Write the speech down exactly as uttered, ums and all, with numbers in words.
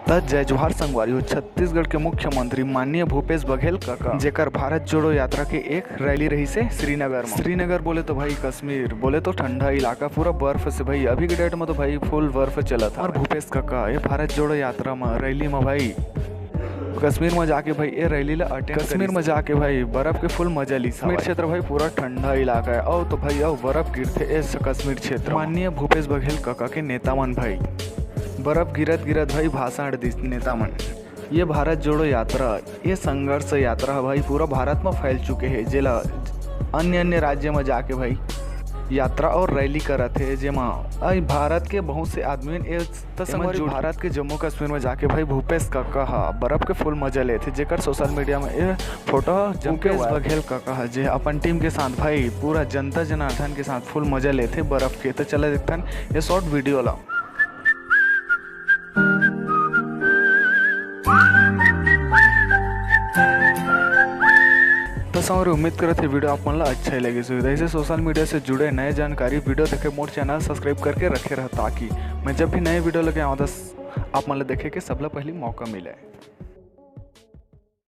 त जय जोहार संगवारी हो। छत्तीसगढ़ के मुख्यमंत्री माननीय भूपेश बघेल कका, जेकर भारत जोड़ो यात्रा के एक रैली रहिसे श्रीनगर म। श्रीनगर बोले तो भाई कश्मीर, बोले तो ठंडा इलाका, पूरा बर्फ से भाई। अभी के डेट में तो भाई फुल बर्फ चलत हे। और भूपेश कका ये भारत जोड़ो यात्रा म रैली म भाई कश्मीर म जाके भाई ये रैली ला अटेंड कश्मीर म जाके भाई बर्फ के फुल मजा ली। कश्मीर क्षेत्र भाई पूरा ठंडा इलाका हे। अउ तो भाई अउ बर्फ गिरथे इस कश्मीर क्षेत्र म। माननीय भूपेश बघेल कका के नेता मन भाई बर्फ गिरत गिरत भाई भाषण दिस नेता मन। ये भारत जोड़ो यात्रा, ये संघर्ष यात्रा ह भाई पूरा भारत म फैल चुके हे, जेला अन्य अन्य राज्य म जाके भाई यात्रा और रैली करत हे, जेमा आज भारत के बहुत से आदमी मन ए त एमा संगवारी जुड़ भारत के जम्मू कश्मीर म जाके भाई भूपेश कक्का ह बर्फ के फुल मजा लेथे, जेकर सोशल मीडिया म ए फोटो ह जम के भूपेश वायरल। बघेल कक्का ह जे अपन टीम के साथ भाई पूरा जनता जनार्दन के साथ फुल मजा लेथे बर्फ के। त चला देखथन ये शॉर्ट वीडियो ला। तो संगवारी उम्मीद करत हे वीडियो आप मन ला अच्छा ही लगिस होही। ऐसे सोशल मीडिया से जुड़े नए जानकारी वीडियो देखे मोर चैनल सब्सक्राइब करके रखे रह, ताकि मैं जब भी नए वीडियो लेके आऊँ तो आप मन ला देखे के सबला पहली मौका मिले।